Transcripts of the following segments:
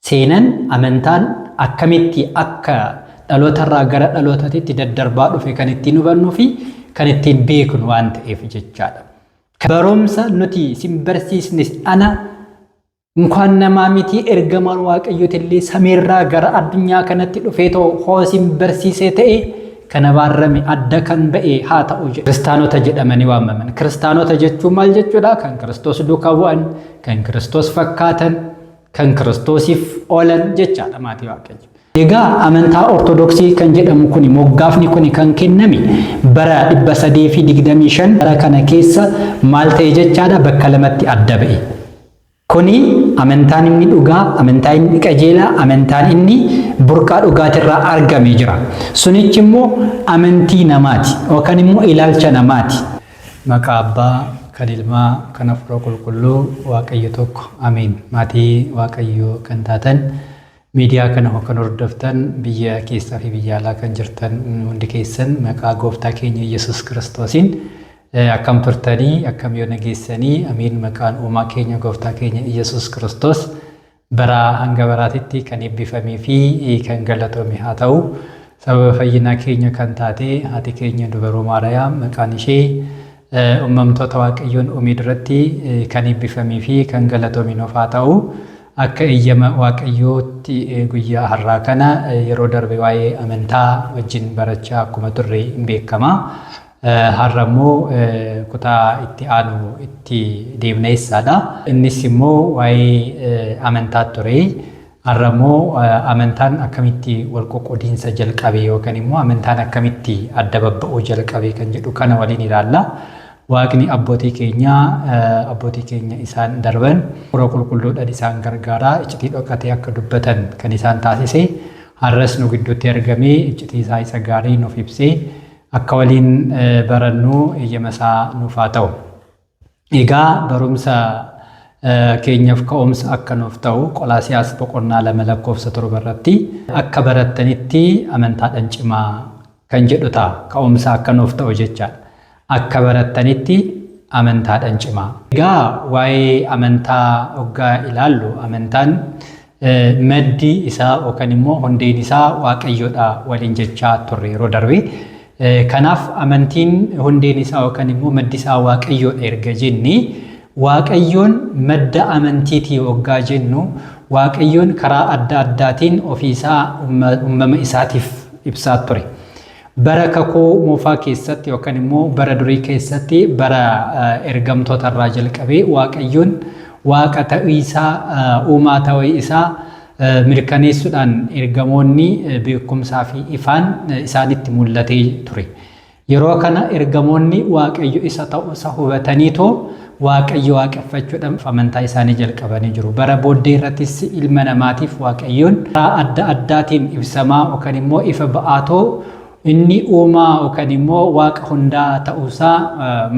Seenan amantaan akkamitti akka dhalootarraa gara dhalootaatti daddarbaa dhufe kan ittiin hubannuu fi kan ittiin beeknu waan ta'eef jechaadha. Barumsa nuti isin barsiisnes ana inkwaan namaa miti ergamaan Waaqayyootillee samiirraa gara addunyaa kanatti dhufee too hoo isin barsiisee ta'e kan abaarame adda kan ba'e haa ta'u jedhe. Kiristaanota jedhamanii waamaman. Kiristaanota jechuun maal jechuudha? Kan Kiristoos duukaa bu'an, kan Kiristoos fakkaatan, kan Kiristoosiif oolan jechaadha maatii Waaqayyo. Egaa amantaa Ortodoksii kan jedhamu kuni moggaafni kuni kan kenname bara 325 bara kana keessa maal ta'e jechaadha bakka lamatti adda ba'e. Kuni amantaan inni dhugaa, amantaa inni qajeelaa, amantaan inni burqaa dhugaatirraa argame jira. Sunichi immoo amantii namaati yookaan immoo ilaalcha namaati. Maqaa Abbaa, kan Ilmaa, kan Hafuura Qulqulluu, Waaqayyo tokko. Ameen. Maatii Waaqayyoo kan taatan, miidiyaa kana kan hordoftan, biyya keessaa fi biyya alaa kan jirtan hundi keessan maqaa Gooftaa keenya Yesuus Kiristoosiin akkam turtanii, akkam yoo nageessanii? Amiin. Maqaan uumaa keenya Gooftaa keenya Yesuus Kiristoos bara hanga baraatitti kan eebbifamee fi kan galatoome haa ta'u. Sababa fayyinaa keenya kan taate haati keenya Dubaroo Maariyaam maqaan ishee uumamtoota Waaqayyoon uumee duratti kan eebbifamee fi kan galatoome nuuf haa ta'u. Akka eeyyama Waaqayyootti guyyaa har'aa kana yeroo darbe waa'ee amantaa wajjin barachaa akkuma turre hin beekama. Har'a immoo kutaa itti aanu itti deemna jechaadha. Innis immoo waa'ee amantaa ture. Har'a immoo amantaan akkamitti wal qoqqoodiinsa jalqabe yookaan immoo amantaan akkamitti adda babba'uu jalqabe kan jedhu kana waliin ilaalla. Waaqni abbootii keenyaa abbootii keenya isaan darban Hafuura qulqulluudhaan isaan gargaaraa iccitii dhokatee akka dubbatan kan isaan taasise har'as nu gidduutti argamee iccitii isaa isa gaarii nuuf ibsee akka waliin barannu eeyyama isaa nuuf haa ta'u. Egaa barumsa keenyaaf ka'umsa akka nuuf ta'u Qolaasiyaas boqonnaa 2 lakkoofsa 7 irratti akka barattanitti amantaadhaan cimaa kan jedhu ta'a. Ka'umsa akka nuuf ta'u jechaadha. Akka barattanitti amantaadhaan cimaa. Egaa waa'ee amantaa hoggaa ilaallu amantaan maddi isaa yookaan immoo hundeen isaa Waaqayyoodha waliin jechaa turre yeroo darbe. Kanaaf amantiin hundeen isaa yookaan immoo maddi isaa Waaqayyoodha erga jenne Waaqayyoon madda amantiitii hoggaa jennu Waaqayyoon karaa adda addaatiin ofiisaa uumama isaatiif ibsaa ture. Bara kakuu moofaa keessatti yookaan immoo bara durii keessatti bara ergamtoota irraa jalqabee Waaqayyoon Waaqa ta'uu isaa uumaa ta'uu isaa mirkaneessuudhaan ergamoonni beekumsaa fi ifaan isaanitti mul'atee ture. Yeroo kana ergamoonni Waaqayyo isa ta'uu isaa hubataniitoo Waaqayyo waaqeffachuudhaan amantaa isaanii jalqabanii jiru. Bara booddee irrattis ilma namaatiif Waaqayyoon karaa adda addaatiin ibsamaa yookaan immoo ifa ba'aatoo inni uumaa yookaan immoo Waaqa hundaa ta'uusaa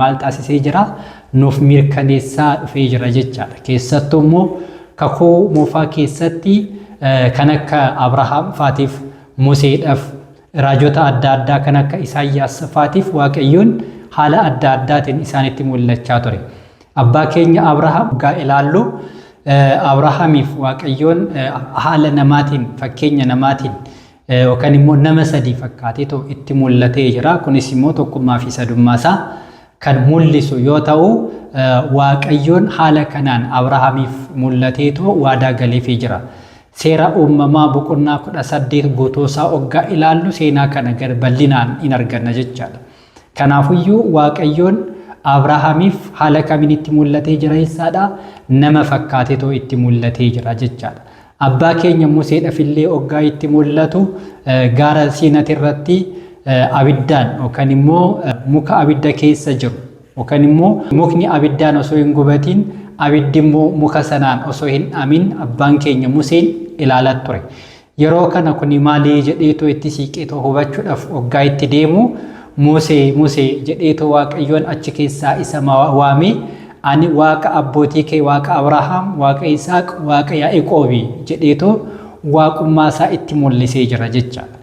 maal taasisee jira? Nuuf mirkaneessaa dhufee jira jechaadha. Keessattuu immoo kakuu moofaa keessatti kan akka Abrahaam faatiif, Museedhaaf, Raajota adda addaa kan akka Isaayyaas faatiif Waaqayyoon haala adda addaatiin isaanitti mul'achaa ture. Abbaa keenya Abrahaam hoggaa ilaallu Abrahaamiif Waaqayyoon haala namaatiin fakkeenya namaatiin yookaan immoo nama sadii fakkaateetu itti mul'atee jira. Kunis immoo tokkummaa fi sadummaa isaa kan mul'isu yoo ta'u, Waaqayyoon haala kanaan Abrahaamiif mul'ateetoo waadaa galeefii jira. Seera Uummamaa boqonnaa 18 guutuu isaa oggaa ilaallu seenaa kana gad bal'inaan in arganna jechaadha. Kanaafuyyuu Waaqayyoon Abrahaamiif haala kamiin itti mul'atee jira jechaadha? Nama fakkaateetoo itti mul'atee jira jechaadha. Abbaa keenya Museedhaaf illee oggaa itti mul'atu gaara Siinati irratti abiddaan yookaan immoo muka abidda keessa jiru yookaan immoo mukni abiddaan osoo hin gubatiin abiddi immoo muka sanaan osoo hin dhaamin abbaan keenya Museen ilaalaa ture. Yeroo kana kuni maali jedheetoo itti siiqeetoo hubachuudhaaf oggaa itti deemu Musee Musee jedheetoo Waaqayyoon achi keessaa isa waamee ani Waaqa abbootii kee Waaqa Abrahaam, Waaqa Yisaaq, Waaqa Yaaqoobi jedheetoo waaqummaa isaa itti mul'isee jira jechaadha.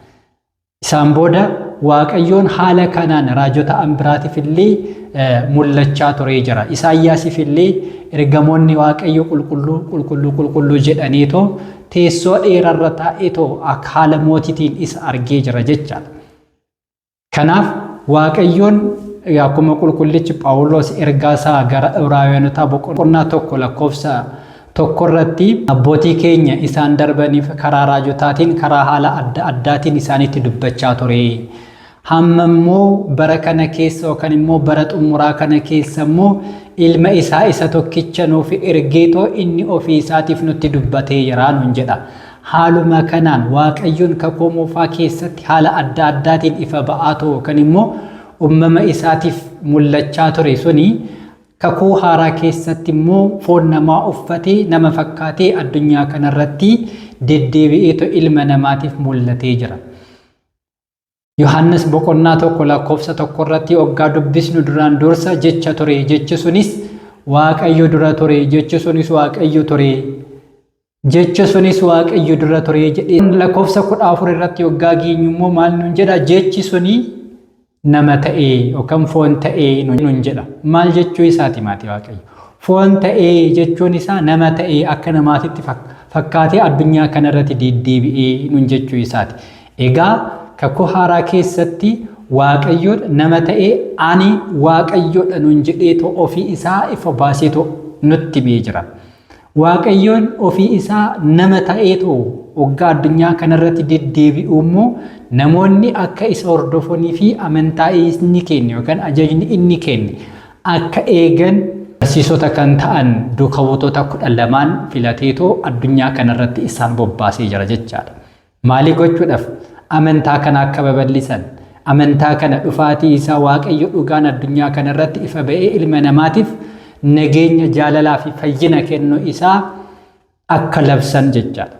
Isaan booda Waaqayyoon haala kanaan raajota biraatiif illee mul'achaa turee jira. Isaayyaasiif illee ergamoonni Waaqayyo qulqulluu qulqulluu qulqulluu jedhaniitoo teessoo dheerarra taa'eetoo akka haala mootiitiin isa argee jira jechaadha. Kanaaf Waaqayyoon akkuma qulqullichi Phaawulos ergaa isaa gara Ibraawwanotaa boqonnaa 1 lakkoofsa 1 irratti abbootii keenya isaan darbaniif karaa raajotaatiin karaa haala adda addaatiin isaanitti dubbachaa ture. Hamma immoo bara kana keessa yookaan immoo bara xumuraa kana keessa immoo ilma isaa isa tokkicha nuuf ergeetoo inni ofii isaatiif nutti dubbatee jira nuun jedha. Haaluma kanaan Waaqayyoon kakuu moofaa keessatti haala adda addaatiin ifa ba'aa ta'u yookaan immoo uumama isaatiif mul'achaa ture suni kakuu haaraa keessatti immoo foon namaa uffatee nama fakkaatee addunyaa kanarratti deddeebi'eetu ilma namaatiif mul'atee jira. Yohaannis boqonnaa 1 lakkoofsa 1 irratti oggaa dubbisnu duraan dursa jecha ture, jechi sunis Waaqayyo dura ture, jechi sunis Waaqayyo ture. Jechi sunis Waaqayyo dura ture jedhee lakkoofsa 14 irratti oggaa geenyu immoo maal nuun jedha? Jechi suni nama ta'ee yookaan foon ta'ee nuun jedha. Maal jechuu isaati maatii Waaqayyo? Foon ta'ee jechuun isaa nama ta'ee akka namaatitti fakkaatee addunyaa kanarratti deddeebi'ee nuun jechuu isaati. Egaa kakuu haaraa keessatti Waaqayyoon nama ta'ee ani Waaqayyoodha nuun jedheetoo ofii isaa ifa baaseetoo nutti himee jira. Waaqayyoon ofii isaa nama ta'eetoo waggaa addunyaa kanarratti deddeebi'u immoo namoonni akka isa hordofanii fi amantaa inni kenne yookaan ajajni inni kenne akka eegan barsiisota kan ta'an duuka buutota 12n filateetoo addunyaa kanarratti isaan bobbaasee jira jechaadha. Maalii gochuudhaaf? Amantaa kana akka babal'isan, amantaa kana dhufaatii isaa Waaqayyo dhugaan addunyaa kana irratti ifa ba'ee ilma namaatiif nageenya, jaalalaa fi fayyina kennuu isaa akka labsan jechaadha.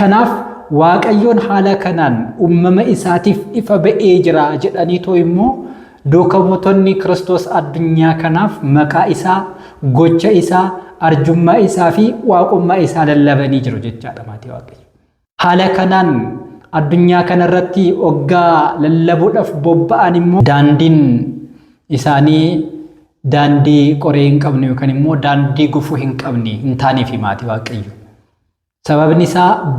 Kanaaf Waaqayyoon haala kanaan uumama isaatiif ifa ba'ee jira jedhaniitoo immoo duuka buutonni Kiristoos addunyaa kanaaf maqaa isaa, gocha isaa, arjummaa isaa fi waaqummaa isaa lallabanii jiru jechaadha maatii Waaqayyo. Haala kanaan addunyaa kanarratti oggaa lallabuudhaaf bobba'an immoo daandiin isaanii daandii qoree hin qabne yookaan immoo daandii gufuu hin qabne hin taaneef maatii Waaqayyo. Sababni isaa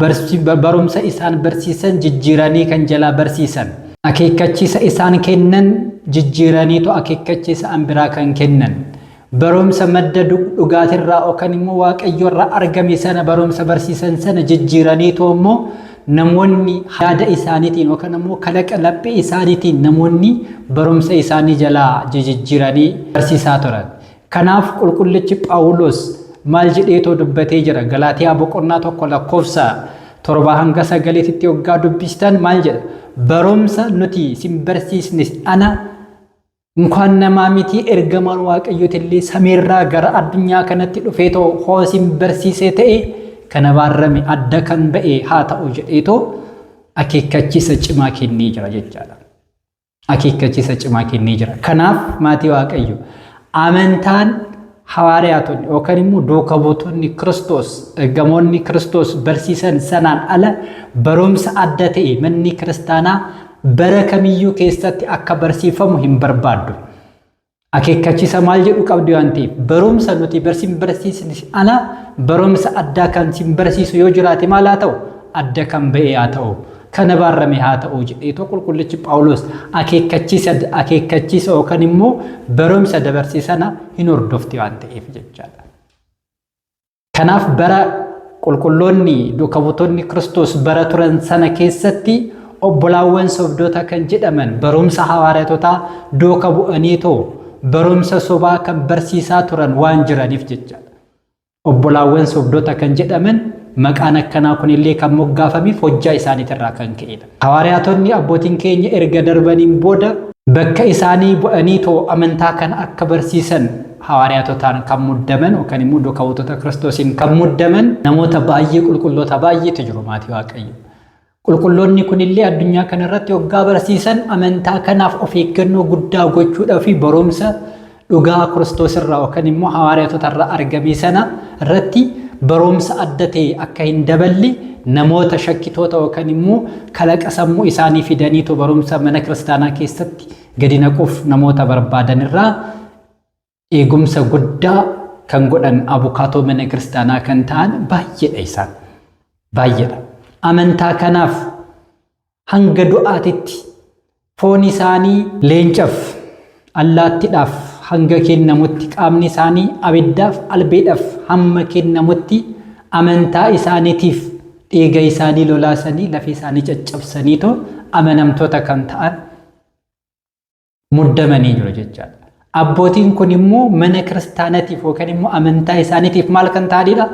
barumsa isaan barsiisan jijjiiranii kan jalaa barsiisan. Akeekkachiisa isaan kennan jijjiiraniitu akeekkachiisa an biraa kan kennan. Barumsa madda dhugaatirraa yookaan immoo Waaqayyoorraa argame sana barumsa barsiisan sana jijjiiraniitoo immoo namoonni yaada isaaniitiin yookaan immoo kalaqa laphee isaaniitiin namoonni barumsa isaanii jalaa jijjiiranii barsiisaa turan. Kanaaf qulqullichi Phaawulos maal jedheetoo dubbatee jira? Galaatiyaa boqonnaa 1 lakkoofsa 7 hanga 9tti hoggaa dubbistan maal jedha? Barumsa nuti sin barsiisne ana Inkwaan namaa miti ergamaan Waaqayyootillee samiirraa gara addunyaa kanatti dhufeetoo hoo isin barsiisee ta'e kan abaarrame adda kan ba'e haa ta'u jedheetoo akeekkachiisa cimaa kennee jira jechaadha. Akeekkachiisa cimaa kennee jira. Kanaaf maatii Waaqayyo amantaan hawaariyaatonni yookaan immoo duuka buutonni Kiristoos ergamoonni Kiristoos barsiisan sanaan ala barumsa adda ta'e manni kiristaanaa bara kamiyyuu keessatti akka barsiifamu hin barbaaddu. Akeekkachiisa maal jedhu qabdi waan ta'eef barumsa nuti barsiin barsiisne ala barumsa addaa kan sin barsiisu yoo jiraate maal haa ta'u adda kan ba'e haa ta'u. Kan abaarame haa ta'u jedheetoo qulqullichi Phaawulos akeekkachiisa akeekkachiisa yookaan immoo barumsa dabarse sana hin hordofti waan ta'eef jechaadha. Kanaaf bara qulqulloonni duuka buutonni Kiristoos bara turan sana keessatti obbolaawwan sobdoota kan jedhaman barumsa hawaariyatotaa duuka bu'aniitoo barumsa sobaa kan barsiisaa turan waan jiraniif jechaadha. Obbolaawwan sobdota kan jedhaman maqaan akkanaa kunillee kan moggaafameef hojjaa isaaniitirraa kan ka'edha. Hawaariyaatonni abbootiin keenya erga darbaniin booda bakka isaanii bu'aniitoo amantaa kana akka barsiisan hawaariyaatotaan kan muddaman yookaan immoo duuka buutota Kiristoosiin kan muddaman namoota baay'ee qulqulloota baay'eetu jiru maatii Waaqayyo. Qulqulloonni kunillee addunyaa kanarratti hoggaa barsiisan amantaa kanaaf of eeggannoo guddaa gochuudhaa fi barumsa dhugaa Kiristoos irraa yookaan immoo hawaariyaatota irraa argame sana irratti barumsa adda ta'e akka hin daballe namoota shakkitoota yookaan immoo kalaqa sammuu isaanii fidaniitu barumsa mana kiristaanaa keessatti gadi naquuf namoota barbaadan irraa eegumsa guddaa kan godhan abukaatoo mana kiristaanaa kan ta'an baay'eedha isaan. Baay'eedha. Amantaa kanaaf hanga du'aatitti foon isaanii leencaaf, allaattiidhaaf hanga kennamutti, qaamni isaanii abiddaaf, albeedhaaf hamma kennamutti amantaa isaaniitiif dhiiga isaanii lolaasanii lafee isaanii caccabsaniitoo amanamtoota kan ta'an muddamanii jiru jechaadha. Abbootiin kun immoo mana kiristaanatiif yookaan immoo amantaa isaaniitiif maal kan ta'anidha?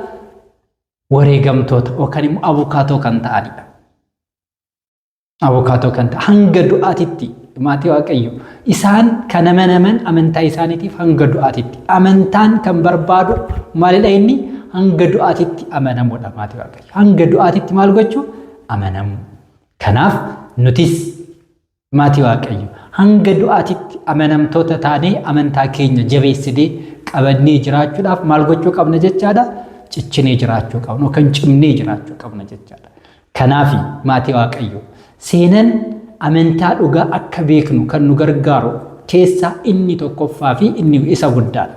Wareegamtoota yookaan immoo abukaatoo kan ta'anidha. Abukaatoo kan ta'an hanga du'aatitti, maatii Waaqayyo, isaan kan amanaman amantaa isaaniitiif hanga du'aatitti. Amantaan kan barbaadu maalidha inni? Hanga du'aatitti amanamuudha, maatii Waaqayyo. Hanga du'aatitti maal gochuu? Amanamuu. Kanaaf nutis, maatii Waaqayyo, hanga du'aatitti amanamtoota taanee amantaa keenya jabeessinee qabannee jiraachuudhaaf maal gochuu qabna jechaadha? Cichinee jiraachuu qabna yookaan cimnee jiraachuu qabna jechaadha. Kanaaf, maatii Waaqayyo, seenan amantaa dhugaa akka beeknu kan nu gargaaru keessaa inni tokkoffaa fi inni isa guddaadha.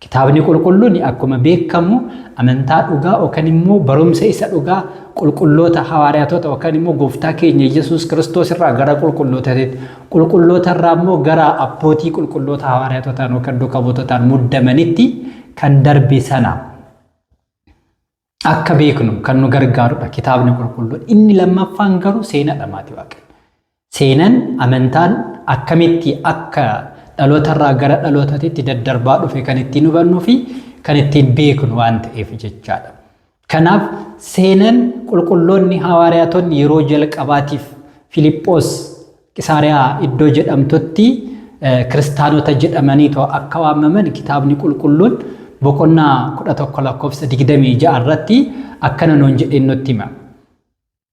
Kitaabni Qulqulluun akkuma beekamu amantaa dhugaa yookaan immoo barumsa isa dhugaa qulqulloota hawaariyaatota yookaan immoo gooftaa keenya Yesuus Kiristoos irraa gara qulqullootaatti, qulqulloota irraa immoo gara abbootii qulqulloota hawaariyaatotaan yookaan duuka buutotaan muddamanitti kan darbe sana akka beeknu kan nu gargaarudha Kitaabni Qulqulluun. Inni lammaffaan garuu seenaadha, maatii Waaqayyo. Seenan amantaan akkamitti akka dhalootarraa gara dhalootaatti daddarbaa dhufe kan ittiin hubannuu fi kan ittiin beeknu waan ta'eef jechaadha. Kanaaf seenan qulqulloonni hawaariyaatonni yeroo jalqabaatiif Filiiphoos Qisaariyaa iddoo jedhamtutti kiristaanota jedhamanii akka waamaman Kitaabni Qulqulluun boqonnaa 11 lakkoofsa 26 irratti akkana nuun jedhee nutti hima.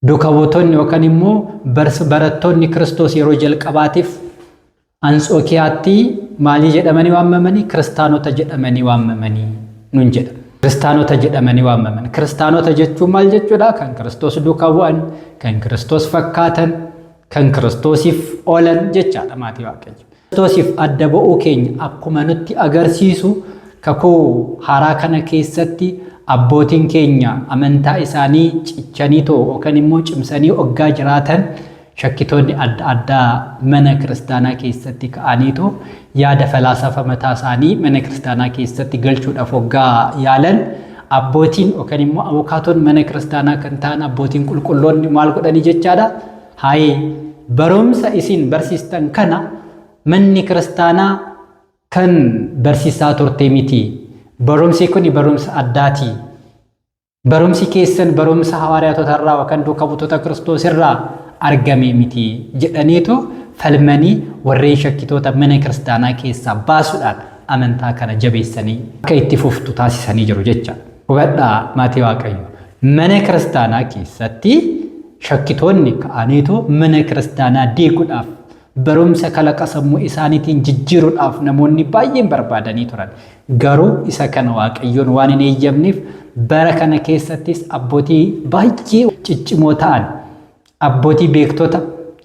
Duuka buutonni yookaan immoo barattoonni Kiristoos yeroo jalqabaatiif Antsookiyaatti maalii jedhamanii waamamanii? Kiristaanota jedhamanii waamamanii nuun jedha. Kiristaanota jedhamanii waamaman. Kiristaanota jechuun maal jechuudha? Kan Kiristoos duukaa bu'an, kan Kiristoos fakkaatan, kan Kiristoosiif oolan jechaadha, maatii Waaqayyo. Kiristoosiif adda ba'uu keenya akkuma nutti agarsiisu, kakuu haaraa kana keessatti abbootiin keenya amantaa isaanii cichanii too yookaan immoo cimsanii oggaa jiraatan, shakkitoonni adda addaa mana kiristaanaa keessatti ka'aniitoo yaada falaasafa mataa isaanii mana kiristaanaa keessatti galchuudhaaf oggaa yaalan, abbootiin yookaan immoo abukaatoon mana kiristaanaa kan ta'an abbootiin qulqulloonni maal godhanii jechaadha? Haayee, barumsa isin barsiistan kana manni kiristaanaa kan barsiisaa turte miti. Barumsi kun barumsa addaati. Barumsi keessan barumsa hawaariyaatota irraa yookaan duuka buutota Kiristoos irraa argame miti jedhaniitu falmanii warreen shakkitoota mana kiristaanaa keessaa baasuudhaan amantaa kana jabeessanii akka itti fuftu taasisanii jiru jecha. Hubadhaa, maatii Waaqayyo. Mana kiristaanaa keessatti shakkitoonni ka'aniitu mana kiristaanaa diiguudhaaf, barumsa kalaqa sammuu isaaniitiin jijjiiruudhaaf namoonni baay'een barbaadanii turan. Garuu isa kana Waaqayyoon waan hin eeyyamneef, bara kana keessattis abbootii baay'ee ciccimoo ta'an, abbootii beektota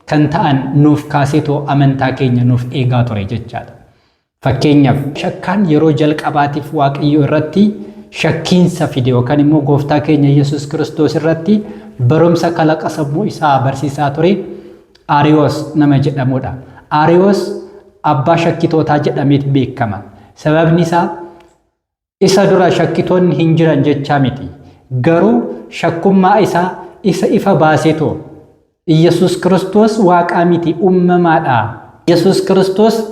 kan ta'an nuuf kaaseetoo amantaa keenya nuuf eegaa ture jechaadha. Fakkeenyaaf, shakkaan yeroo jalqabaatiif Waaqayyo irratti shakkiinsa fide yookaan immoo gooftaa keenya Yesuus Kiristoos irratti barumsa kalaqa sammuu isaa barsiisaa ture Aariyoos nama jedhamudha. Aariyoos abbaa shakkitootaa jedhameet beekama. Sababni isaa isa dura shakkitoonni hin jiran jechaa miti. Garuu shakkummaa isaa isa ifa baaseetoo Iyyasuus Kiristoos waaqaa miti, uumamaadha. Yesuus Kiristoos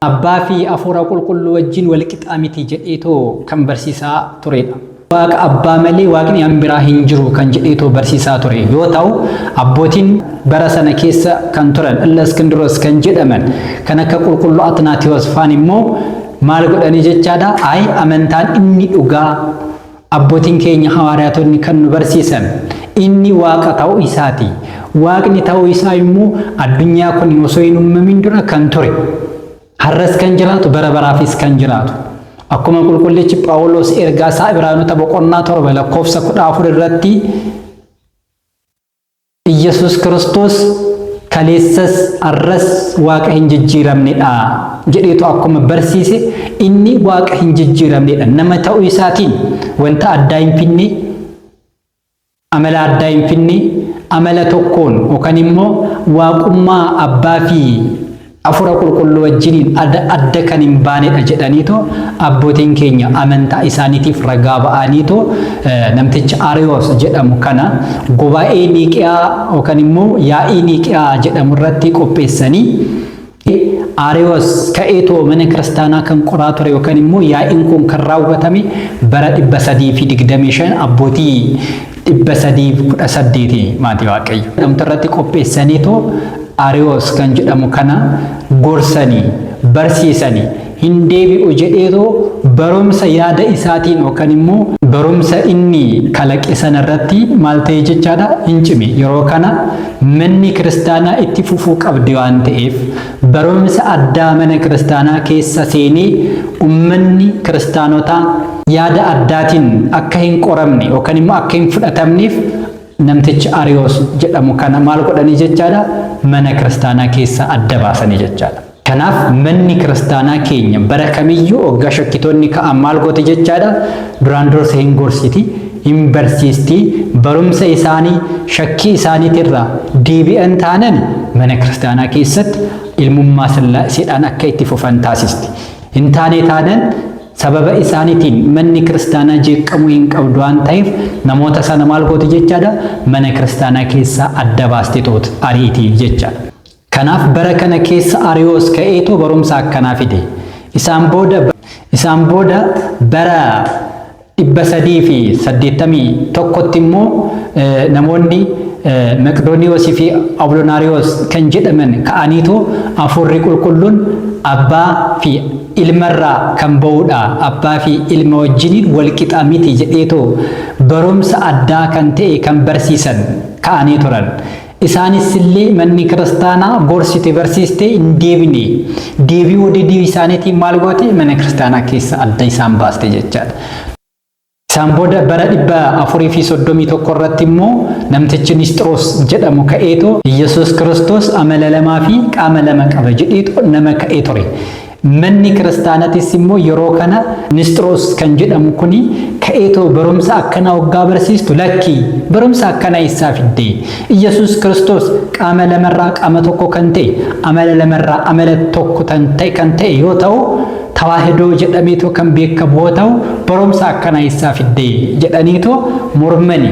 abbaa fi hafuura qulqulluu wajjin wal qixaa miti jedheetoo kan barsiisaa turedha. Waaqa abbaa malee waaqni an biraa hin jiru kan jedheetoo barsiisaa ture yoo ta'u, abbootiin bara sana keessa kan turan Illa Iskindiroos kan jedhaman kan akka qulqulluu Atinaatiyoos faan immoo maal godhanii jechaadha? Ayi, amantaan inni dhugaa abbootiin keenya hawaariyaatonni kan nu barsiisan inni waaqa ta'uu isaati. Waaqni ta'uu isaa immoo addunyaa kun osoo hin uumamin dura kan ture. Har'as kan jiraatu, bara baraafis kan jiraatu. Akkuma qulqullichi Phaawulos ergaa isaa Ibraanota boqonnaa 7 lakkoofsa 14 irratti Iyyasuus Kiristoos kaleessas har'as waaqa hin jijjiiramnedha jedheetu akkuma barsiise, inni waaqa hin jijjiiramnedha. Nama ta'uu isaatiin wanta addaa hin finne. Amala addaa hin finne, amala tokkoon yookaan immoo waaqummaa abbaa fi Hafuura Qulqulluu wajjiniin adda kan hin baanedha jedhaniitoo abbootiin keenya amantaa isaaniitiif ragaa ba'aniitoo namticha Ariyoos jedhamu kana gubaa'ee Niiqiyaa yookaan immoo yaa'ii Niiqiyaa jedhamu irratti qopheessanii Ariyoos ka'eetoo mana kiristaanaa kan qoraa ture yookaan immoo yaa'iin kun kan raawwatame bara 325 abbootii 318 maatii Waaqayyo. Jedhamtu irratti qopheessaniitoo Ariyoos kan jedhamu kana gorsanii barsiisanii hin deebi'u jedheetoo barumsa yaada isaatiin yookaan immoo barumsa inni kalaqe sana irratti maal ta'e jechaadha hin cime. Yeroo kana manni kiristaanaa itti fufuu qabdi waan ta'eef barumsa addaa mana kiristaanaa keessa seenee ummanni kiristaanotaa yaada addaatiin akka hin qoramne yookaan immoo akka hin fudhatamneef namticha Ariyoos jedhamu kana maal godhanii jechaadha mana kiristaanaa keessa adda baasanii jechaadha. Kanaaf manni kiristaanaa keenya bara kamiyyuu oggaa shakkitoonni ka'an maal goote jechaadha duraan dursa hin gorsiti, hin barsiisti, barumsa isaanii shakkii isaaniitirraa deebi'an taanan mana kiristaanaa keessatti ilmummaa Sillaaseedhaan akka itti fufan taasisti. Hin taane taanan sababa isaaniitiin manni kiristaanaa jeeqamuu hin qabdu waan ta'eef namoota sana maal gooti jechaadha mana kiristaanaa keessaa adda baasti toot ariitii jechaadha. Kanaaf bara kana keessa Ariyoos ka'eetoo barumsa akkanaa fide. Isaan booda bara 381tti immoo namoonni Maqdooniyoosii fi Awulonaariyoos kan jedhaman ka'aniitoo Hafuurri Qulqulluun abbaa fi ilmarraa kan ba'uudha, abbaa fi ilma wajjiniin wal qixa miti jedheetoo barumsa addaa kan ta'e kan barsiisan ka'anii turan. Isaanis illee manni kiristaanaa gorsite barsiiste hin deebine. Deebi'uu diduu isaaniitiin maal goote mana kiristaanaa keessa adda isaan baaste jechaadha. Isaan booda bara 431 irratti immoo namtichi Nisxiroos jedhamu ka'eetoo Iyyasuus Kiristoos amala lamaa fi qaama lama qaba jedheetoo nama ka'ee ture. Manni kiristaanatis immoo yeroo kana Nisxiroos kan jedhamu kuni ka'eetoo barumsa akkanaa waggaa barsiistu lakki barumsa akkanaa eessaa fidde? Iyyasuus Kiristoos qaama lamarraa qaama tokko kan ta'e amala lamarraa amala tokko kan ta'e yoo ta'u Tawaahidoo jedhameetoo kan beekamu yoo ta'u barumsa akkanaa eessaa fidde jedhaniitoo mormani.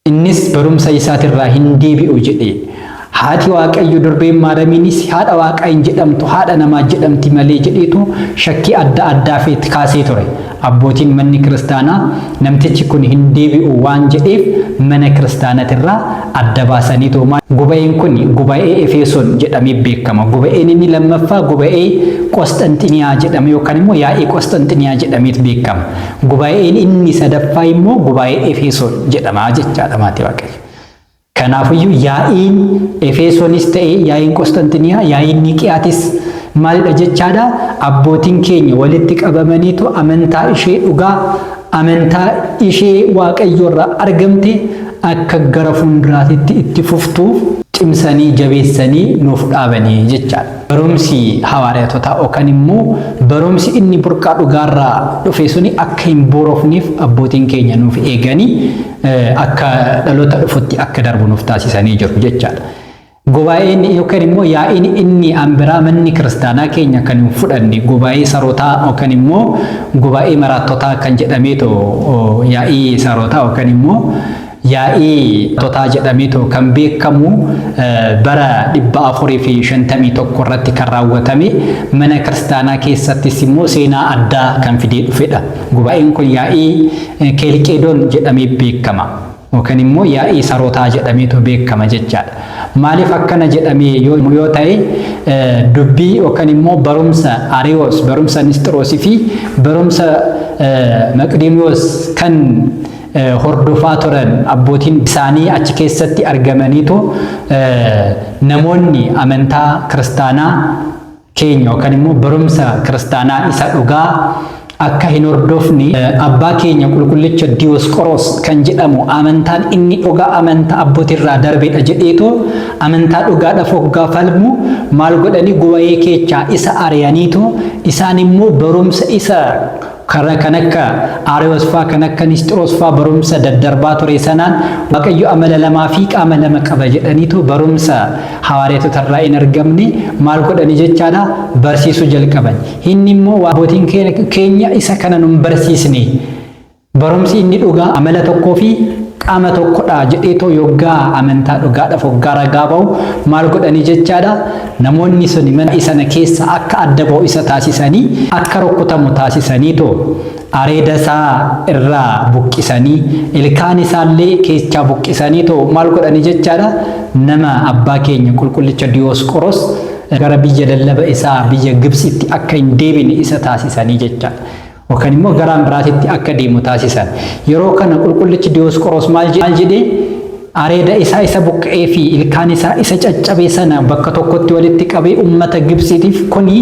Innis barumsa isaatirraa hin deebi'u jedhe. Haati Waaqayyo durbeen Maaramiinis haadha Waaqaa hin jedhamtu haadha namaa jedhamti malee jedheetu shakkii adda addaa feet kaasee ture. Abbootiin manni kiristaanaa namtichi kun hin deebi'u waan jedheef mana kiristaanatirraa adda baasaniitoo Guba'een kun Guba'ee Efesoon jedhamee beekama. Guba'een inni lammaffaa Guba'ee Qosxanxiniyaa jedhama yookaan immoo Yaa'ii Qosxanxiniyaa jedhameet beekama. Gubaa'een inni sadaffaa immoo Gubaa'ee Efesoon jedhama jechaadha maatii Waaqayyo. Kanaafiyyuu yaa'iin Efesoonis ta'e yaa'iin Qosxanxiniyaa, yaa'iin Niqiyaatis maalidha jechaadha? Abbootiin keenya walitti qabamaniitu amantaa ishee dhugaa, amantaa ishee Waaqayyo irraa argamte akka gara fuulduraatitti itti fuftuuf cimsanii jabeessanii nuuf dhaabanii jechaadha. Barumsi hawaariyaatotaa yookaan immoo barumsi inni burqaa dhugaarraa dhufe suni akka hin boorofneef abbootiin keenya nuuf eeganii akka dhaloota dhufutti akka darbu nuuf taasisanii jiru jechaadha. Gubaa'een yookaan immoo yaa'iin inni an biraa manni kiristaanaa keenya kan hin fudhanne gubaa'ee sarootaa yookaan immoo gubaa'ee maraattotaa kan jedhameetu yaa'ii sarootaa yookaan immoo yaa'ii totaa jedhameetu kan beekamu bara 451 irratti kan raawwatame mana kiristaanaa keessattis immoo seenaa addaa kan fidee dhufedha. Gubaa'een kun yaa'ii Keelqeedoon jedhamee beekama. Yookaan immoo yaa'ii sarootaa jedhameetu beekama jechaadha. Maaliif akkana jedhamee yoo ta'e dubbii yookaan immoo barumsa Ariyoos, barumsa Nisxiroosii fi barumsa Maqdimiyoos kan hordofaa turan abbootiin isaanii achi keessatti argamaniitu namoonni amantaa kiristaanaa keenya yookaan immoo barumsa kiristaanaa isa dhugaa akka hin hordofne abbaa keenya qulqullicha Diyoosqoros kan jedhamu amantaan inni dhugaa amantaa abbootirraa darbedha jedheetoo amantaa dhugaadhaaf hoggaa falmu maal godhanii gubayee keechaa isa ari'aniitoo isaan immoo barumsa isa Kan akka Aariyoos faa, kan akka Nisxiroos faa barumsa daddarbaa ture sanaan Waaqayyo amala lamaa fi qaama lama qaba jedhaniitu barumsa hawaariyatota irraa hin argamne maal godhani jechaadha barsiisuu jalqaban. Inni immoo abbootiin keenya isa kana nun barsiisne. Barumsi inni dhugaa amala tokkoo fi qaama tokkodha jedheetoo yoggaa amantaa dhugaadhaaf hoggaa ragaa ba'u maal godhanii jechaadha namoonni suni mana isana keessa akka adda ba'u isa taasisanii akka rukkutamu taasisaniitoo areeda isaa irraa buqqisanii ilkaan isaallee keessaa buqqisaniitoo maal godhanii jechaadha nama abbaa keenya qulqullicha Diyoosqoros gara biyya lallaba isaa biyya Gibsitti akka hin deebine isa taasisanii jechaadha. Yookaan immoo garaan biraatitti akka deemu taasisan. Yeroo kana qulqullichi Diyoosqoros maal jedhee areeda isaa isa buqqa'ee fi ilkaan isaa isa caccabe sana bakka tokkotti walitti qabee ummata Gibsiitiif kuni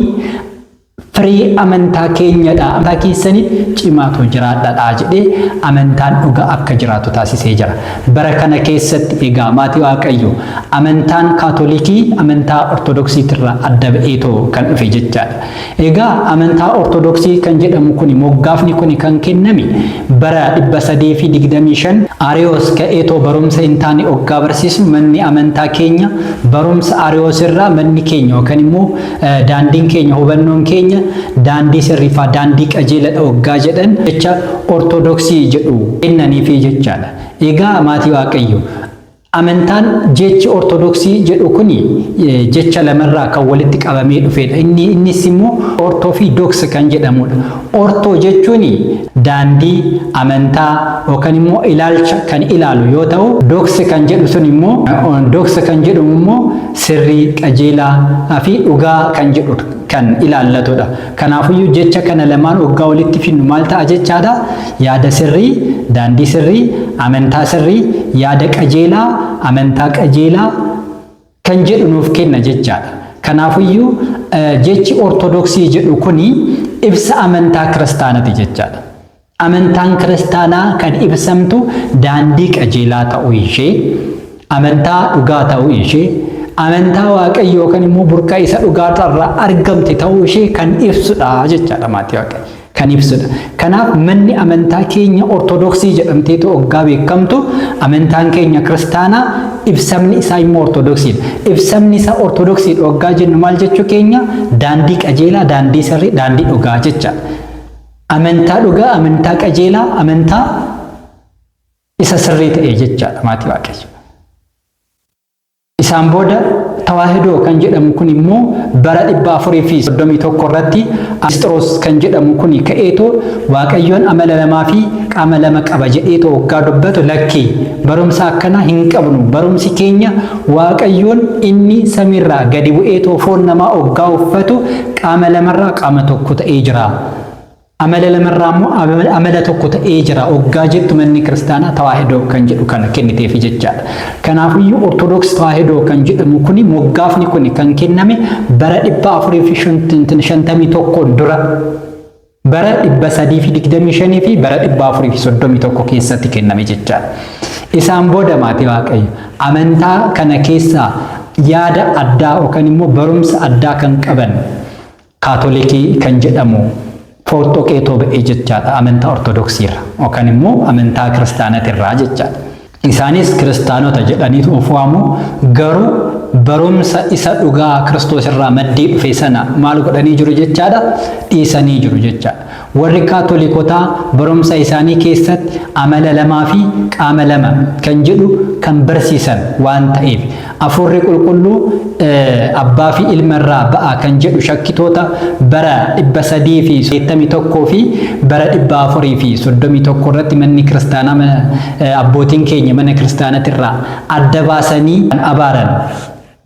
firii amantaa keenyadha. Amantaa keessaniin cimaatu jiraadhadha jedhee amantaan dhugaa akka jiraatu taasisee jira. Bara kana keessatti egaa maatii Waaqayyo amantaan Kaatolikii amantaa Ortodoksiitirraa adda ba'eetoo kan dhufe jechaadha. Egaa amantaa Ortodoksii kan jedhamu kuni moggaafni kuni kan kenname bara 325 Ariyoos ka'eetoo barumsa hin taane oggaa barsiisu manni amantaa keenya barumsa Ariyoos irraa manni keenya yookaan immoo daandiin keenya hubannoon keenya daandii sirriifaa daandii qajeeladha oggaa jedhan jecha Ortodoksii jedhu kennaniifi jechaadha. Egaa maatii Waaqayyo Amantaan jechi Ortodoksii jedhu kuni jecha lamarraa kan walitti qabamee dhufedha. Inni innis immoo ortoo fi doks kan jedhamudha. Ortoo jechuun daandii, amantaa yookaan immoo ilaalcha kan ilaalu yoo ta'u, doks kan jedhu sun immoo doks kan jedhamu immoo sirrii, qajeelaa fi dhugaa kan jedhudha. Kan ilaallatudha. Kanaafuyyuu jecha kana lamaan oggaa walitti finnu maal ta'a jechaadha? Yaada sirrii, daandii sirrii, amantaa sirrii, yaada qajeelaa, amantaa qajeelaa kan jedhu nuuf kenna jechaadha. Kanaafuyyuu jechi Ortodoksii jedhu kuni ibsa amantaa kiristaanati jechaadha. Amantaan kiristaanaa kan ibsamtu daandii qajeelaa ta'uu ishee, amantaa dhugaa ta'uu ishee, amantaa Waaqayyoo yookaan immoo burqaa isa dhugaa irraa argamte ta'uu ishee kan ibsudha jechaadha maatii Waaqayyo. Kan ibsudha. Kanaaf manni amantaa keenya Ortodoksii jedhamteetu oggaa beekamtu amantaan keenya kiristaanaa ibsamni isaa immoo Ortodoksiidha. Ibsamni isaa Ortodoksiidha oggaa jennu maal jechuu keenya daandii qajeelaa, daandii sirrii, daandii dhugaa jechaadha. Amantaa dhugaa, amantaa qajeelaa, amantaa isa sirrii ta'e jechaadha maatii Waaqayyo. Isaan booda Tawaahidoo kan jedhamu kun immoo bara 431 irratti Arisxiroos kan jedhamu kun ka'eetoo Waaqayyoon amala lamaa fi qaama lama qaba jedheetoo waggaa dubbatu lakki barumsa akkanaa hin qabnu barumsi keenya Waaqayyoon inni samiirraa gadi bu'eetoo foon namaa oggaa uffatu qaama lamarraa qaama tokko ta'ee jira. Amala lamarraa immoo amala tokko ta'ee jira. Oggaa jettu manni kiristaanaa Tawaahidoo kan jedhu kana kenniteefi jechaadha. Kanaafiyyuu Ortodoks Tawaahidoo kan jedhamu kuni moggaafni kuni kan kenname bara 451 dura bara 325 fi bara 431 keessatti kenname jechaadha. Isaan booda maatii Waaqayyo amantaa kana keessaa yaada addaa yookaan immoo barumsa addaa kan qaban Kaatolikii kan jedhamu foxxoqeetoo ba'e jechaadha amantaa Ortodoksiirra yookaan immoo amantaa kiristaanatirraa jechaadha. Isaanis kiristaanota jedhaniitu of waamu garuu barumsa isa dhugaa Kiristoos irraa maddee dhufe sana maal godhanii jiru jechaadha dhiisanii jiru jechaadha. Warri Kaatolikotaa barumsa isaanii keessatti amala lamaa fi qaama lama kan jedhu kan barsiisan waan ta'eef Afuurri Qulqulluu Abbaa fi Ilma irraa ba'a kan jedhu shakkitoota bara 381 fi bara 431 irratti manni kiristaanaa abbootiin keenya mana kiristaanatirraa adda baasanii kan abaaran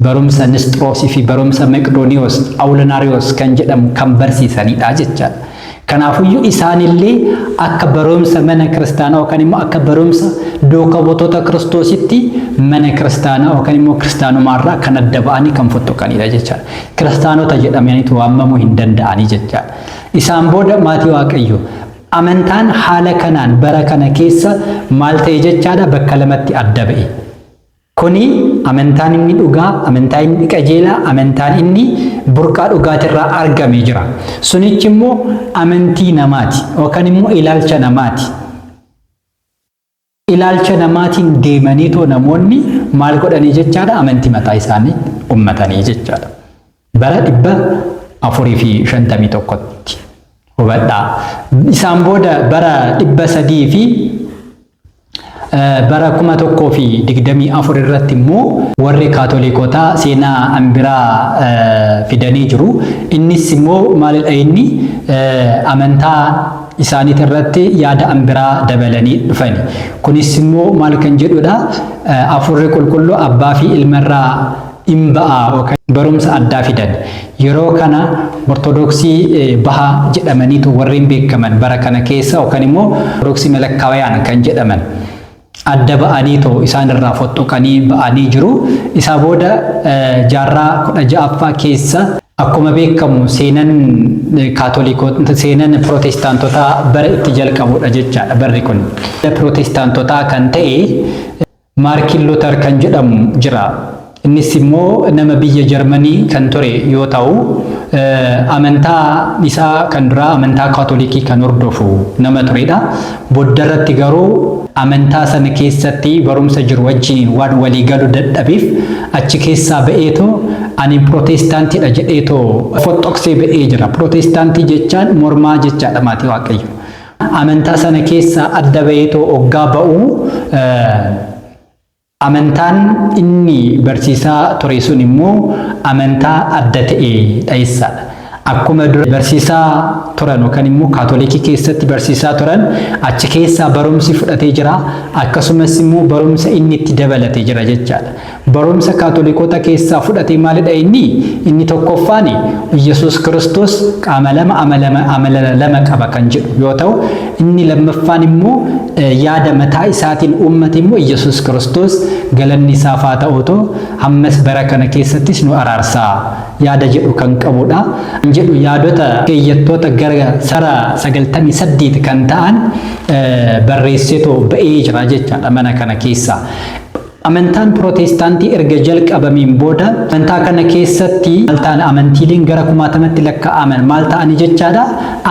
barumsa Nisxiroosii fi barumsa Meqdooniyoos, Awulonaariyoos kan jedhamu kan barsiisanidha jechaadha. Kanaafuyyuu isaanillee akka barumsa mana kiristaanaa yookaan immoo akka barumsa duuka buutota Kiristoositti mana kiristaanaa yookaan immoo kiristaanumaarraa kan adda ba'anii kan fottoqanidha jechaadha. Kiristaanota jedhamaniitu waamamuu hin danda'anii jechaadha. Isaan booda maatii Waaqayyoo amantaan haala kanaan bara kana keessa maal ta'e jechaadha bakka lamatti adda ba'e. Kuni amantaan inni dhugaa, amantaan inni qajeelaa, amantaan inni burqaa dhugaatirraa argame jira. Sunichi immoo amantii namaati yookaan immoo ilaalcha namaati. Ilaalcha namaatiin deemaniitoo namoonni maal godhanii jechaadha? Amantii mataa isaanii uummatanii jechaadha. Bara 451tti hubadhaa. Isaan booda bara 300 fi bara 1024 irratti immoo warri Kaatolikotaa seenaa ambiraa fidanii jiru. Innis immoo maalidha? Inni amantaa isaaniit irratti yaada ambiraa dabalanii dhufani. Kunis immoo maal kan jedhudha? Afurri qulqulluu abbaa fi ilmarraa in ba'a yookaan barumsa addaa fidan. Yeroo kana Ortodoksii baha jedhamaniitu warreen beekaman bara kana keessa, yookaan immoo Ortodoksii Malakkaawayaan kan jedhaman adda ba'aniitoo isaan irraa fottoqanii ba'anii jiru. Isaa booda jaarraa 16ffaa keessa akkuma beekamu seenan Kaatolikoota, seenan Pirootestaantotaa bara itti jalqabudha jechaadha barri kun. Pirootestaantotaa kan ta'e Maartiin Luuter kan jedhamu jira. Innis immoo nama biyya Jarmanii kan ture yoo ta'u, amantaa isaa kan duraa amantaa Kaatolikii kan hordofu nama turedha. Booddarratti garuu amantaa sana keessatti barumsa jiru wajjiniin waan walii galuu dadhabeef achi keessaa ba'eetoo ani Pirootestaantiidha jedheetoo fottoqsee ba'ee jira. Pirootestaantii jechaan mormaa jechaadha, maatii Waaqayyo. Amantaa sana keessaa adda ba'eetoo oggaa ba'u, amantaan inni barsiisaa ture sun immoo amantaa adda ta'e dhayeessaadha. Akkuma dura barsiisaa turan yookaan immoo Kaatolikii keessatti barsiisaa turan achi keessaa barumsi fudhatee jira. Akkasumas immoo barumsa inni itti dabalatee jira jechaadha. Barumsa Kaatolikota keessaa fudhate maalidha inni? Inni tokkoffaan Yesuus Kiristoos qaama lama, amala lama qaba kan jedhu yoo ta'u, inni lammaffaan immoo yaada mataa isaatiin uummate immoo Yesuus Kiristoos galanni isaaf haa ta'utu ammas bara kana keessattis nu araarsaa yaada jedhu kan qabudha. Kan jedhu yaadota keeyyattoota gara sara 98 kan ta'an barreesseetoo ba'ee jira jechaadha mana kana keessaa. Amantaan Pirootestaantii erga jalqabameen booda amantaa kana keessatti maal ta'an? Amantiileen gara kumaatamatti lakkaa'aman maal ta'anii jechaadha?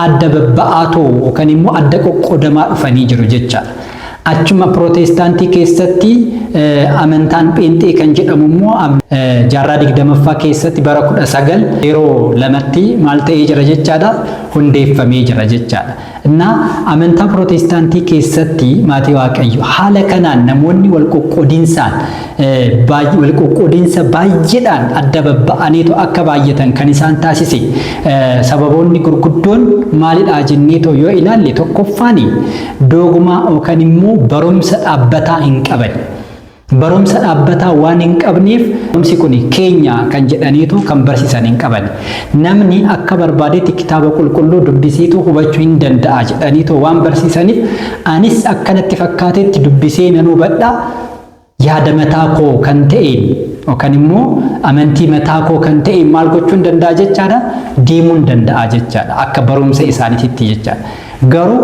Adda babba'aatoo yookaan immoo adda qoqqoodamaa dhufanii jiru jechaadha. Achuma Pirootestaantii keessatti amantaan Pheenxee kan jedhamu immoo jaarraa 20ffaa keessatti bara 1902tti maal ta'ee jira jechaadha? Hundeeffamee jira jechaadha. Innaa amantaa Pirootestaantii keessatti, maatii Waaqayyo, haala kanaan namoonni wal qoqqoodinsaan wal qoqqoodinsa baay'eedhaan adda babba'aniitu akka baay'atan kan isaan taasise sababoonni gurguddoon maalidha jenneetoo yoo ilaalle, tokkoffaan dogmaa yookaan immoo barumsa dhaabbataa hin qaban. Barumsa dhaabbataa waan hin qabneef barumsi kun keenya kan jedhaniitu kan barsiisan hin qaban. Namni akka barbaadetti kitaaba qulqulluu dubbisiitu hubachuu hin danda'a jedhaniitu waan barsiisaniif, anis akkanatti fakkaatetti dubbisee nan hubadha, yaada mataa koo kan ta'een yookaan immoo amantii mataa koo kan ta'een maal gochuu hin danda'a jechaadha? Deemuu hin danda'a jechaadha, akka barumsa isaaniititti jechaadha. Garuu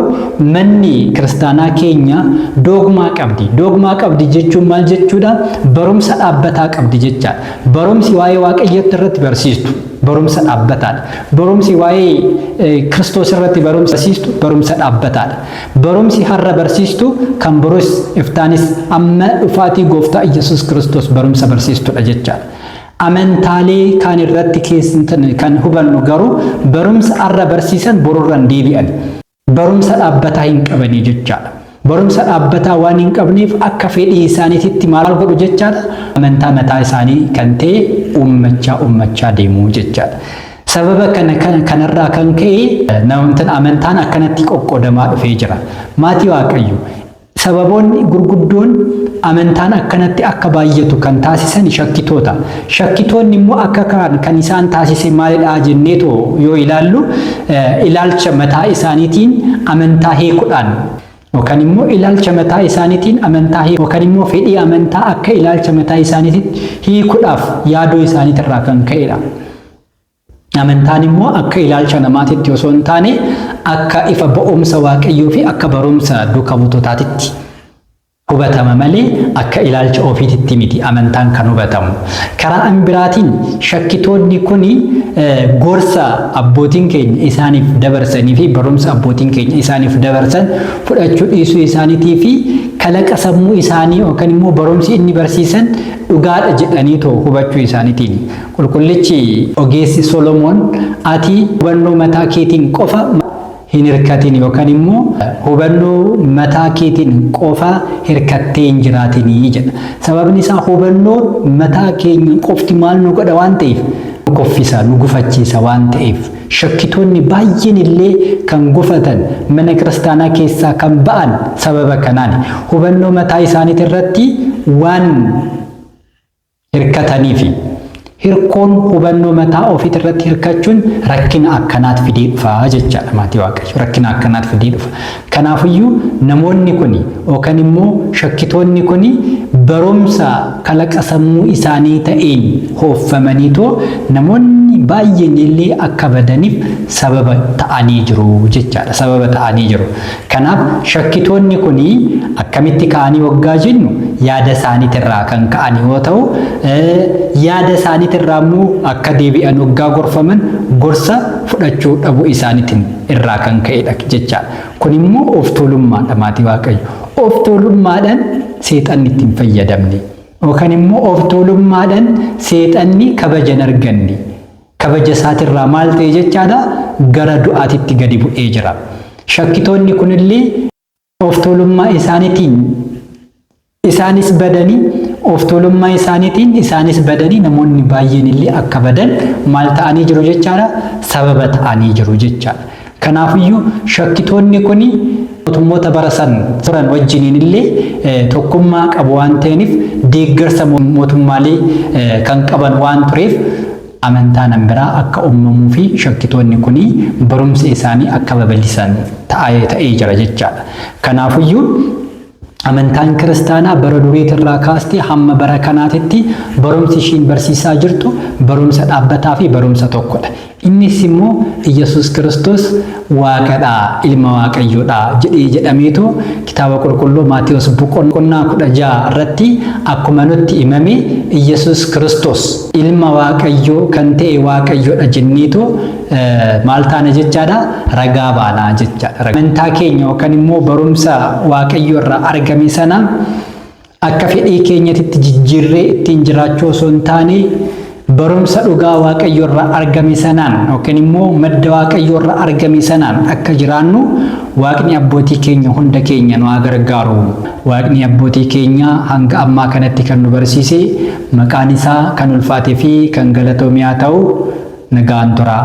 manni kiristaanaa keenya doogmaa qabdi. Doogmaa qabdi jechuun maal jechuudha? Barumsa dhaabbataa qabdi jechaadha. Barumsi waa'ee Waaqayyootti irratti barsiistu barumsa dhaabbataadha. Barumsi waa'ee Kiristoos irratti barumsa barsiistu barumsa dhaabbataadha. Barumsi har'a barsiistu kan borus iftaanis amma dhufaatii gooftaa Yesuus Kiristoos barumsa barsiistudha jechaadha. Amantaalee kaan irratti kan hubannu garuu barumsa har'a barsiisan borurraan deebi'an. Barumsa dhaabbataa hin qabanii jechaadha. Barumsa dhaabbataa waan hin qabneef akka fedhii isaaniititti maal godhu jechaadha? Amantaa mataa isaanii kan ta'e uummachaa uummachaa deemuu jechaadha. Sababa kana kanarraa kan ka'e amantaan akkanatti qoqqoodamaa dhufee jira. Maatii Waaqayyo, sababoonni gurguddoon amantaan akkanatti akka baay'atu kan taasisan shakkitoota. Shakkitoonni immoo akka kaan kan isaan taasise maalidha jenneetoo yoo ilaallu, ilaalcha mataa isaaniitiin amantaa hiikuudhaan yookaan immoo ilaalcha mataa isaaniitiin amantaa yookaan immoo fedhii amantaa akka ilaalcha mataa isaaniitiin hiikuudhaaf yaaduu isaaniitirraa kan ka'edha. Amantaan immoo akka ilaalcha namaatitti osoo hin taane akka ifa ba'umsa Waaqayyoo fi akka barumsa duuka buutotaatitti Hubatama malee akka ilaalcha ofiititti miti amantaan kan hubatamu. Karaa an biraatiin shakkitoonni kuni gorsa abbootiin keenya isaaniif dabarsanii fi barumsa abbootiin keenya isaaniif dabarsan fudhachuu dhiisuu isaaniitii fi kalaqa sammuu isaanii yookaan immoo barumsi inni barsiisan dhugaadha jedhaniitoo hubachuu isaaniitiin. Qulqullichi ogeessi Solomoon, ati hubannoo mataa keetiin qofa hin hirkatin yookaan immoo hubannoo mataa keetiin qofa hirkattee hin jiraatinii jedha. Sababni isaa hubannoon mataa keenya qofti maal nu godha waan ta'eef, nu kuffisa, nu gufachiisa waan ta'eef. Shakkitoonni baay'een illee kan gufatan, mana kiristaanaa keessaa kan ba'an sababa kanaani. Hubannoo mataa isaaniitii irratti waan hirkataniifi. Hirkoon hubannoo mataa ofiit irratti hirkachuun rakkina akkanaat fidee dhufa jechaadha, maatii Waaqayyo. Rakkina akkanaat fidee dhufa. Kanaafiyyuu namoonni kuni yookaan immoo shakkitoonni kuni barumsa kalaqa sammuu isaanii ta'een hooffamaniitoo namoonni baay'een illee akka badaniif sababa ta'anii jiru jechaadha. Sababa ta'anii jiru. Kanaaf shakkitoonni kuni akkamitti ka'anii waggaa jennu, yaada isaaniitirraa kan ka'an yoo ta'u, yaada isaaniitirraa immoo akka deebi'an waggaa gorfaman gorsa fudhachuu dhabuu isaaniitiin irraa kan ka'edha jechaadha. Kun immoo of tuulummaadha, maatii Waaqayyo. Of tuulummaadhaan seexanni ittiin fayyadamne yookaan immoo of tuulummaadhaan seexanni kabaja hin arganne. Kabaja isaatirraa maal ta'e jechaadha? Gara du'aatitti gadi bu'ee jira. Shakkitoonni kunillee of tuulummaa isaaniitiin isaanis badanii, of tuulummaa isaaniitiin isaanis badanii, namoonni baay'een illee akka badan maal ta'anii jiru jechaadha? Sababa ta'anii jiru jechaadha. Kanaafiyyuu shakkitoonni kuni mootummoota bara san turan wajjiniin illee tokkummaa qabu waan ta'aniif, deeggarsa mootummaalee kan qaban waan tureef, amantaa nan biraa akka uumamuu fi shakkitoonni kuni barumsa isaanii akka babal'isan ta'ee jira jechaadha. Kanaafiyyuu amantaan kiristaanaa bara duriitirraa kaastee hamma bara kanaatitti barumsi ishiin barsiisaa jirtu barumsa dhaabbataa fi barumsa tokkodha. Innis immoo Iyyasuus Kiristoos Waaqadha, ilma Waaqayyoodha jedhee jedhameetu kitaaba qulqulluu Maatiyos boqonnaa 16 irratti akkuma nutti himame, Iyyasuus Kiristoos ilma Waaqayyoo kan ta'e Waaqayyoodha jenneetu maal taana jechaadha? Ragaa baanaa jechaadha. Amantaa keenya yookaan immoo barumsa Waaqayyo irraa argame sana akka fedhii keenyatitti jijjiirree ittiin jiraachuu osoo hin taane, barumsa dhugaa Waaqayyo irraa argame sanaan yookiin immoo madda Waaqayyo irraa argame sanaan akka jiraannu Waaqni abbootii keenya hunda keenya nu haa gargaaru. Waaqni abbootii keenya hanga ammaa kanatti kan nu barsiise maqaan isaa kan ulfaatee fi kan galatoome haa ta'u. Nagaan tura.